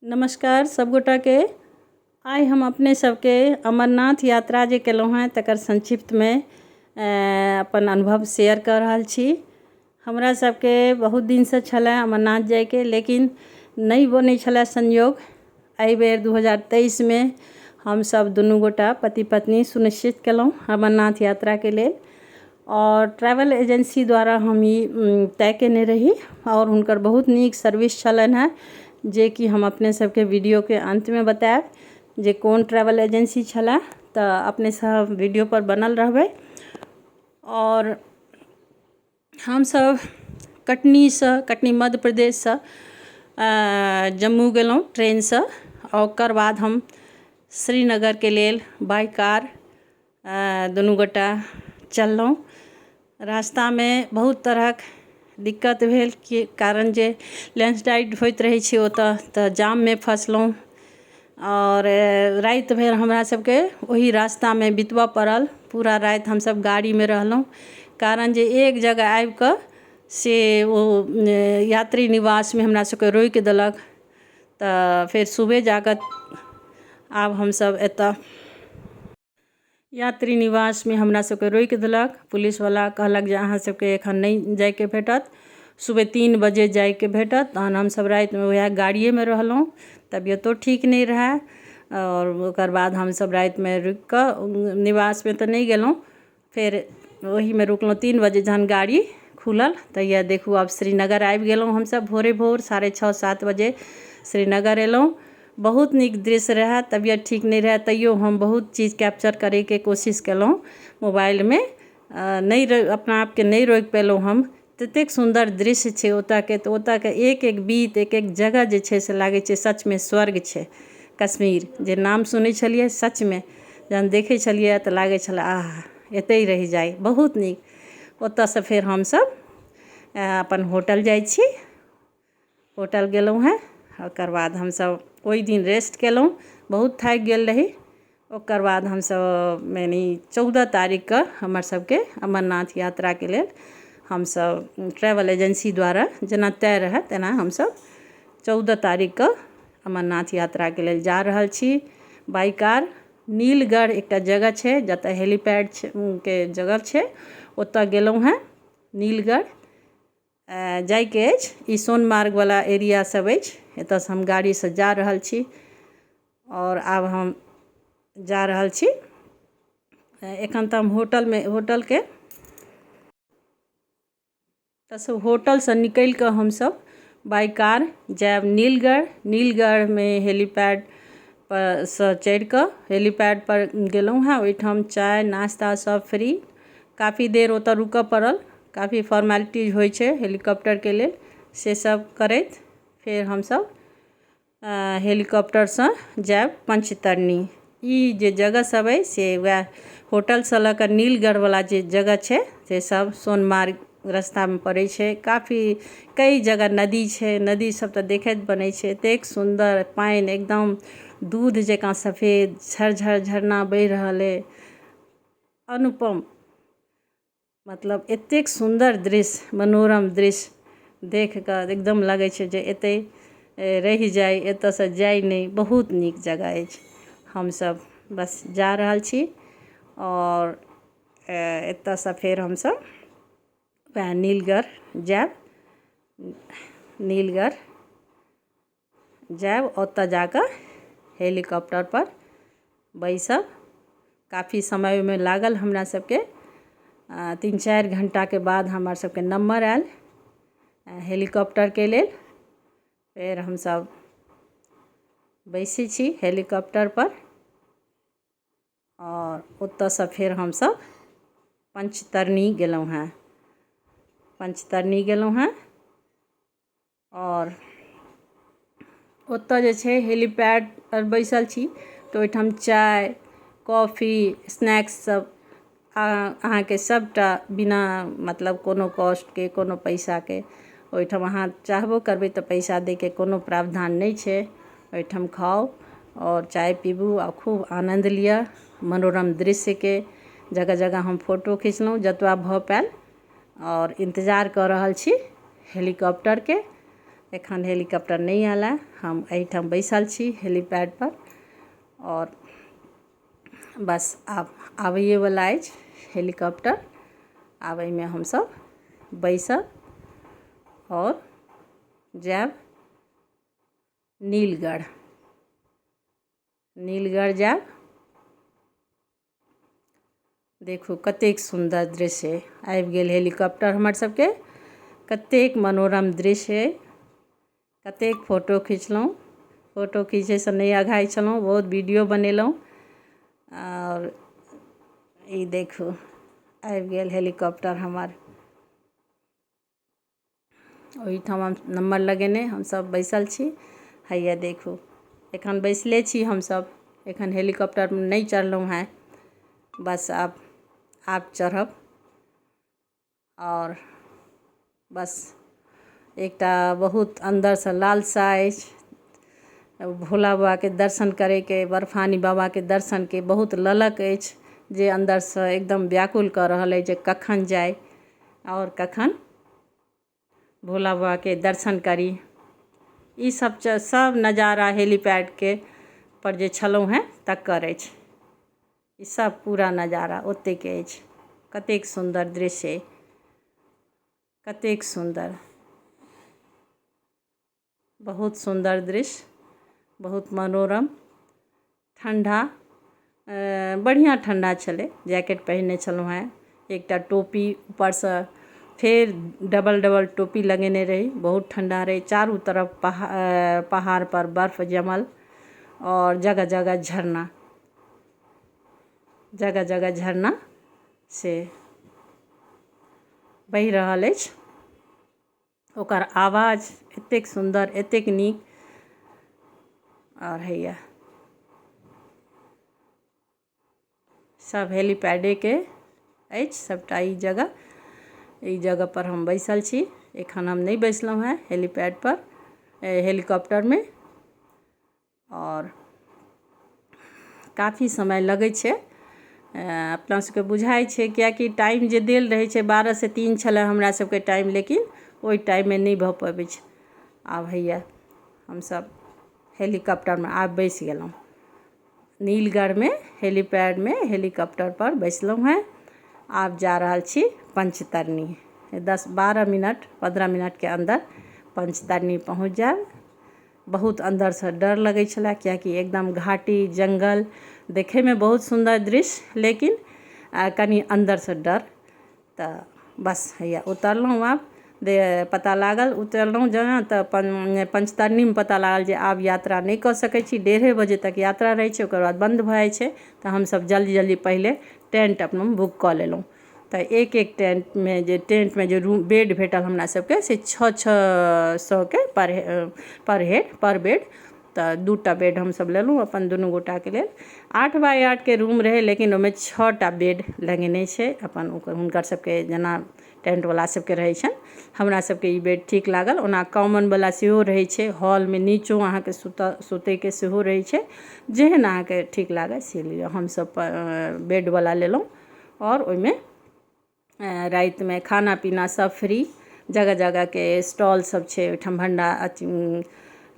नमस्कार सब गोटाके। आइ हम अपने सबके अमरनाथ यात्रा जे केलहुँ हेँ तकर संक्षिप्तमे अपन अनुभव शेयर कऽ रहल छी। हमरा सबके बहुत दिनसँ छलए अमरनाथ जाइके, लेकिन नहि बनै छलए संयोग। एहिबेर 2023मे हमसब दुनू गोटा पति पत्नी सुनिश्चित केलहुँ अमरनाथ यात्राके लेल, आओर ट्रैवल एजेंसी द्वारा हम ई तय केने रही आओर हुनकर बहुत नीक सर्विस छलनि हेँ, जेकि हम अपने सबके वीडियोके अन्तमे बतायब जे कोन ट्रैवल एजेंसी छलए। तऽ अपने सब वीडियो पर बनल रहबै। आओर हमसब कटनीसँ, कटनी मध्य प्रदेशसँ जम्मू गेलहुँ ट्रेनसँ, आओर ओकर बाद हम श्रीनगरके लेल बाइ कार दुनू गोटा चललहुँ। रास्तामे बहुत तरहक दिक्कत भेल, कि कारण जे लैंडस्लाइड होइत रहै छै ओतऽ, तऽ जाममे फँसलहुँ आओर राति भरि हमरा सबके ओहि रास्तामे बितबऽ पड़ल। पूरा राति हमसब गाड़ीमे रहलहुँ, कारण जे एक जगह आबिकऽ से ओ यात्री निवासमे हमरा सबके रोकि देलक। तऽ फेर सुबह जाकऽ आब हमसब एतऽ यात्री निवासमे हमरा सबके रोकि देलक। पुलिसवला कहलक जे अहाँ सबके एखन नहि जाइके भेटत, सुबह 3 बजे जाइके भेटत। तहन हमसब रातिमे वएह गाड़िएमे रहलहुँ, तबियतो ठीक नहि रहए। आओर ओकर बाद हमसब रातिमे रुकिकऽ निवासमे तऽ नहि गेलहुँ, फेर ओहीमे रुकलहुँ। 3 बजे जहन गाड़ी खुलल तऽ यएह देखू आब श्रीनगर आबि गेलहुँ हमसब। भोरे भोर 6:30 7 बजे श्रीनगर एलहुँ। बहुत नीक दृश्य रहए। तबियत ठीक नहि रहए तैयो हम बहुत चीज कैप्चर करैके कोशिश केलहुँ मोबाइलमे, नहि अपना आपके नहि रोकि पेलहुँ हम। ततेक सुन्दर दृश्य छै ओतऽके, तऽ ओतऽके एक एक बीत, एक एक जगह जे छै से लागै छै सचमे स्वर्ग छै। कश्मीर जे नाम सुनै छलियै, सचमे जहन देखै छलियै तऽ लागै छलै आहा एतहि रहि जाइ, बहुत नीक। ओतऽसँ फेर हमसब अपन होटल जाइ छी। होटल गेलहुँ हेँ, ओकर बाद हमसब ओहि दिन रेस्ट केलहुँ, बहुत थाकि गेल रही। ओकर बाद हमसब यानी 14 तारीखके हमर सबके अमरनाथ यात्राके लेल हमसब ट्रैवल एजेंसी द्वारा जेना तय रहए तेना हमसब 14 तारीखके अमरनाथ यात्राके लेल जा रहल छी बाइ कार। नीलगढ़ एकटा जगह छै जतऽ हेलीपैड के जगह छै, ओतऽ गेलहुँ हेँ। नीलगढ़ जाइके अछि, ई सोनमार्गवला एरिया सब अछि। एतऽसँ हम गाड़ीसँ जा रहल छी आओर आब हम जा रहल छी। एखन तऽ हम होटलमे, होटलके तऽ होटलसँ निकलि कऽ हमसब बाइ कार जायब नीलगढ़। नीलगढ़मे हेलीपैड पर सँ चढ़िकऽ हेलीपैड पर गेलहुँ हेँ। ओहिठाम चाय नाश्ता सब फ्री। काफी देर ओतऽ रुकऽ पड़ल, काफी फॉर्मेलिटीज होइ छै हेलीकॉप्टरके लेल, से सब करैत फेर हमसब हेलीकॉप्टरसँ जायब पंचतरणी। ई जे जगह सब अइ से वएह होटलसँ लऽ कऽ नीलगढ़वला जे जगह छै से सब सोनमार्ग रास्तामे पड़ै छै। काफी कई जगह नदी छै, नदी सब तऽ देखैत बनै छै, एतेक सुन्दर पानि, एकदम दूध जकाँ सफेद, झरझर झरना बहि रहल अइ, अनुपम। मतलब एतेक सुन्दर दृश्य, मनोरम दृश्य देख कऽ एकदम लगै छै जे एतै रहि जाइ, एतऽसँ जाइ नहि। बहुत नीक जगह अछि। हमसब बस जा रहल छी आओर एतऽसँ फेर हमसब वएह नीलगढ़ जायब। नीलगढ़ जायब, ओतऽ जाकऽ हेलीकॉप्टर पर बैसब। काफी समय ओहिमे लागल हमरा सबके, 3-4 घण्टाके बाद हमर सबके नम्बर आयल हेलीकॉप्टरके लेल। फेर हमसब बैसै छी हेलीकॉप्टर पर आओर ओतऽसँ फेर हमसब पंचतरणी गेलहुँ हेँ। पंचतरणी गेलहुँ हेँ आओर ओतऽ जे छै हेलीपैड पर बैसल छी तऽ ओहिठाम चाय कॉफी स्नैक्स सब अहाँके सबटा बिना मतलब कोनो कॉस्टके, कोनो पैसाके। ओहिठाम अहाँ चाहबो करबै तऽ पैसा दैके कोनो प्रावधान नहि छै। ओहिठाम खाउ आओर चाय पीबू आ खूब आनन्द लिअ मनोरम दृश्यके। जगह जगह हम फोटो खिचलहुँ जतबा भऽ पायल, आओर इन्तजार कऽ रहल छी हेलीकॉप्टरके। एखन हेलीकॉप्टर नहि आयल हँ। हम एहिठाम बैसल छी हेलीपैड पर आओर बस आब आबैएवला अछि हेलीकॉप्टर। आब एहिमे हमसभ बैसब आओर जायब नीलगढ़। नीलगढ़ जायब। देखू कतेक सुन्दर दृश्य अइ। आबि गेल हेलीकॉप्टर हमर सबके। कतेक मनोरम दृश्य अइ। कतेक फोटो खिचलहुँ। फोटो खीचैसँ नहि अघाइ छलहुँ, बहुत वीडियो बनेलहुँ। आओर ई देखू आबि गेल हेलीकॉप्टर हमर। ओहिठाम हम नम्बर लगेने हमसभ बैसल छी। हैया देखू एखन बैसले छी हमसभ, एखन हेलीकॉप्टरमे नहि चढ़लहुँ हेँ। बस आब चढ़ब। आओर बस एकटा बहुत अन्दरसँ लालसा अछि भोला बाबाके दर्शन करैके, बर्फानी बाबाके दर्शनके बहुत ललक अछि, जे अन्दरसँ एकदम व्याकुल कऽ रहल अछि जे कखन जाइ आओर कखन भोला बाबाके दर्शन करी। ई सब सब नजारा हेलीपैडके पर जे छलहुँ हेँ तकर अछि। ई सब पूरा नजारा ओतेके अछि। कतेक सुन्दर दृश्य अइ, कतेक सुन्दर, बहुत सुन्दर दृश्य, बहुत मनोरम। ठण्डा, बढ़िआँ ठण्डा छलै। जैकेट पहिरने छलहुँ हेँ, एकटा टोपी, ऊपरसँ फेर डबल डबल टोपी लगेने रही। बहुत ठण्डा रहै। चारू तरफ पहाड़ पर बर्फ जमल आओर जगह जगह झरना, जगह जगह झरना से बहि रहल अछि। ओकर आवाज एतेक सुन्दर, एतेक नीक। आओर हैया सब हेलीपैडेके अछि सबटा ई जगह। ई जगह पर हम बैसल छी। एखन हम नहि बैसलहुँ हेँ हेलीपैड पर, हेलीकॉप्टरमे। आओर काफी समय लगै छै, अपना सबके बुझाइ छै, किएकि टाइम जे देल रहै छै 12 से 3 छलै हमरा सबके टाइम, लेकिन ओहि टाइममे नहि भऽ पबै छै। आब हैया हमसब हेलीकॉप्टरमे आब बैसि गेलहुँ। नीलगढ़मे हेलीपैडमे हेलीकॉप्टर पर बैसलहुँ हेँ। आब जा रहल छी पंचतरणी। 10-12 मिनट 15 मिनटके अन्दर पंचतरणी पहुँच जायब। बहुत अन्दरसँ डर लगै छलै, किएकि एकदम घाटी जङ्गल, देखैमे बहुत सुन्दर दृश्य, लेकिन कनि अन्दरसँ डर। तऽ बस हैया उतरलहुँ। आब पता लागल, उतरलहुँ जेना तऽ पंचतरणीमे पता लागल जे आब यात्रा नहि कऽ सकै छी। 1:30 बजे तक यात्रा रहै छै, ओकर बाद बन्द भऽ जाइ छै। तऽ हमसब जल्दी जल्दी पहिले टेंट अपन बुक कऽ लेलहुँ। तऽ एक एक टेंटमे जे रूम बेड भेटल हमरा सबके से 600-600 के पर हेड पर बेड। तऽ 2टा बेड हमसब लेलहुँ अपन दुनू गोटाके लेल। 8 बाय 8 के रूम रहै, लेकिन ओहिमे 6टा बेड लगेने छै अपन हुनकर सबके, जेना टेंटवला सबके रहै छनि। हमरा सबके ई बेड ठीक लागल। ओना कॉमनवला सेहो रहै छै, हॉलमे नीचो अहाँके सुतैके सेहो रहै छै। जेहन अहाँके ठीक लागल से लिअ। हमसब बेडवला लेलहुँ आओर ओहिमे रातिमे खाना पीना सब फ्री। जगह जगहके स्टॉल सब छै ओहिठाम, भण्डा अथी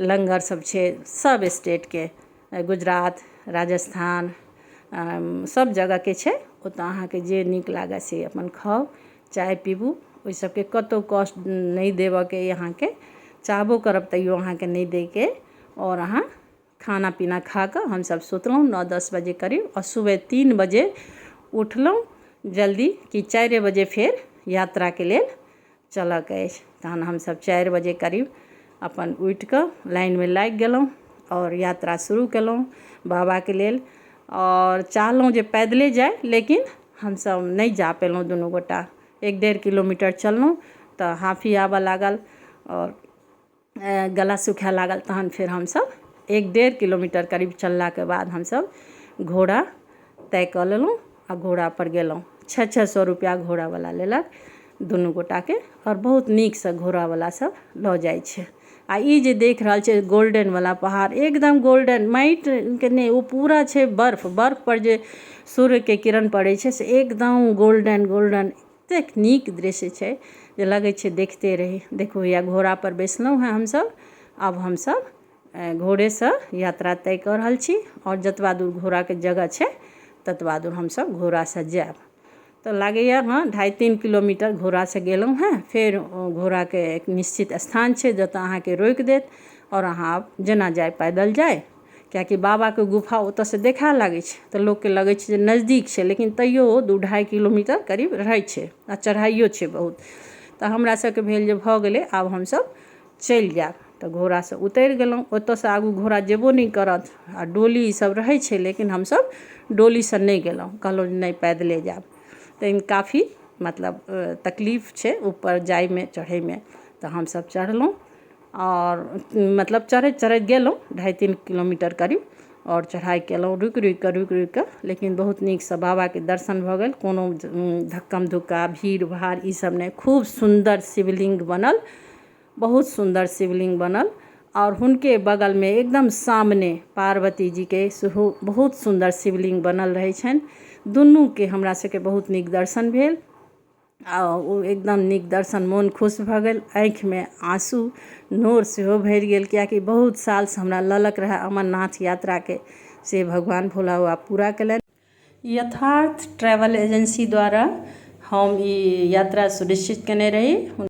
लङ्गर सब छै सब स्टेटके, गुजरात, राजस्थान, सब जगहके छै। ओतऽ अहाँके जे नीक लागत से अपन खाउ, चाय पीबू। ओहि सबके कतहु कॉस्ट नहि देबऽके अइ अहाँके, चाहबो करब तैयो अहाँके नहि दैके। आओर अहाँ खाना पीना खाकऽ हमसब सुतलहुँ 9-10 बजे करीब। आओर सुबह 3 बजे उठलहुँ जल्दी कि 4 बजे फेर यात्राके लेल चलऽके अछि। तहन हमसब 4 बजे करीब अपन उठिकऽ लाइनमे लागि गेलहुँ आओर यात्रा शुरू केलहुँ बाबाके लेल। आओर चाहलहुँ जे पैदले जाइ, लेकिन हमसब नहि जा पेलहुँ। दुनू गोटा 1-1.5 किलोमीटर चललहुँ तऽ हाफी आबऽ लागल आओर गला सुखाए लागल। तहन फेर हमसब 1-1.5 किलोमीटर करीब चललाके बाद हमसब घोड़ा तय कऽ लेलहुँ आ घोड़ापर गेलहुँ। 600-600 रुपैआ घोड़ावला लेलक दुनू गोटाके, आओर बहुत नीकसँ घोड़ावला सब लऽ जाइ छै। आ ई जे देख रहल छै गोल्डन वाला पहाड़, एकदम गोल्डन, माटिके नहि, ओ पूरा छै बर्फ। बर्फ पर जे सूर्यके किरण पड़ै छै से एकदम गोल्डन गोल्डन, एतेक नीक दृश्य छै जे लगै छै देखिते रही। देखू, हैया घोड़ापर बैसलहुँ हेँ हमसभ। आब हमसभ घोड़ेसँ यात्रा तय कऽ रहल छी आओर जतबा दूर घोड़ाके जगह छै, ततबा दूर हमसभ घोड़ासँ जायब। तऽ लागैए हँ, 2.5-3 किलोमीटर घोड़ासँ गेलहुँ हेँ। फेर घोड़ाके एक निश्चित स्थान छै जतऽ अहाँके रोकि देत आओर अहाँ आब जेना जाय, पैदल जाय, किएकि बाबाके गुफा ओतऽसँ देखाए लागै छै, तऽ लोकके लगै छै जे नजदीक छै, लेकिन तैयो 2-2.5 किलोमीटर करीब रहै छै आ चढ़ाइयो छै बहुत। तऽ हमरा सबके भेल जे भऽ गेलै, आब हमसब चलि जायब, तऽ घोड़ासँ उतरि गेलहुँ। ओतऽसँ आगू घोड़ा जेबो नहि करत आ डोली ई सब रहै छै, लेकिन हमसब डोलीसँ नहि गेलहुँ, कहलहुँ नहि, पैदले जायब। लेकिन काफी मतलब तकलीफ छै ऊपर जाइमे, चढ़ैमे। तऽ हमसब चढ़लहुँ आओर मतलब चढ़ैत चढ़ैत गेलहुँ 2.5-3 किलोमीटर करीब आओर चढ़ाइ केलहुँ रुकि रुकि कऽ, रुकि रुकि कऽ, लेकिन बहुत नीकसँ बाबाके दर्शन भऽ गेल। कोनो धक्कम धुक्का, भीड़ भाड़ ई सब नहि। खूब सुन्दर शिवलिंग बनल, बहुत सुन्दर शिवलिंग बनल आओर हुनके बगलमे एकदम सामने पार्वती जीके सेहो बहुत सुन्दर शिवलिंग बनल रहै छनि। दुनूके हमरा सबके बहुत नीक दर्शन भेल आ ओ एकदम नीक दर्शन, मोन खुश भऽ गेल, आँखिमे आँसू नोर सेहो भरि गेल, किएकि बहुत सालसँ हमरा ललक रहए अमरनाथ यात्राके, से भगवान भोला बाबा पूरा केलनि। यथार्थ ट्रेवल एजेंसी द्वारा हम ई यात्रा सुनिश्चित केने रही।